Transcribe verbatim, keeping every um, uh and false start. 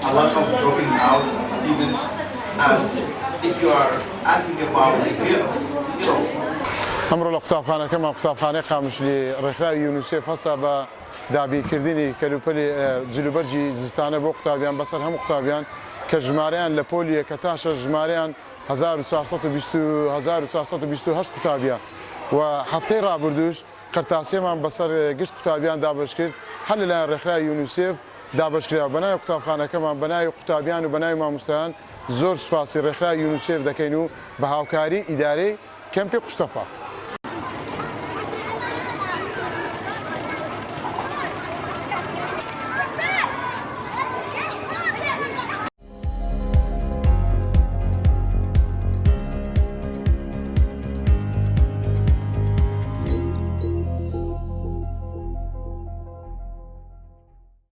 A lot of dropping out students, and if you are asking about the girls, you know, ئەمڕۆ لە قوتابخانەکەمان، قوتابخانەی قامشلی، ڕێکخراوی یونیسێف هەسا بە دابینکردنی کەلوپەلی، ئە، جلوبەرگی زستانە بۆ قوتابیان بەسەر هەموو قوتابیان کە ژمارەیان لە پۆلی یەکە تا شەش ژمارەیان هەزار و چوار سەد و بیست و، هەزار و چوار سەد و بیست و هەشت قوتابیە و هەفتەی ڕابردووش قەرتاسیەمان بەسەر گشت قوتابیان دابەش کرد، هەر لەلایەن ڕێکخراوی یونیسێف دابەش کرا. بە ناوی قوتابخانەکەمان، بە ناوی قوتابیان و بە ناوی مامۆستایان زۆر سوپاسی ڕێکخراوی یونیسێف دەکەین و بە هاوکاری ئیدارەی کەمپی قوشتەپە.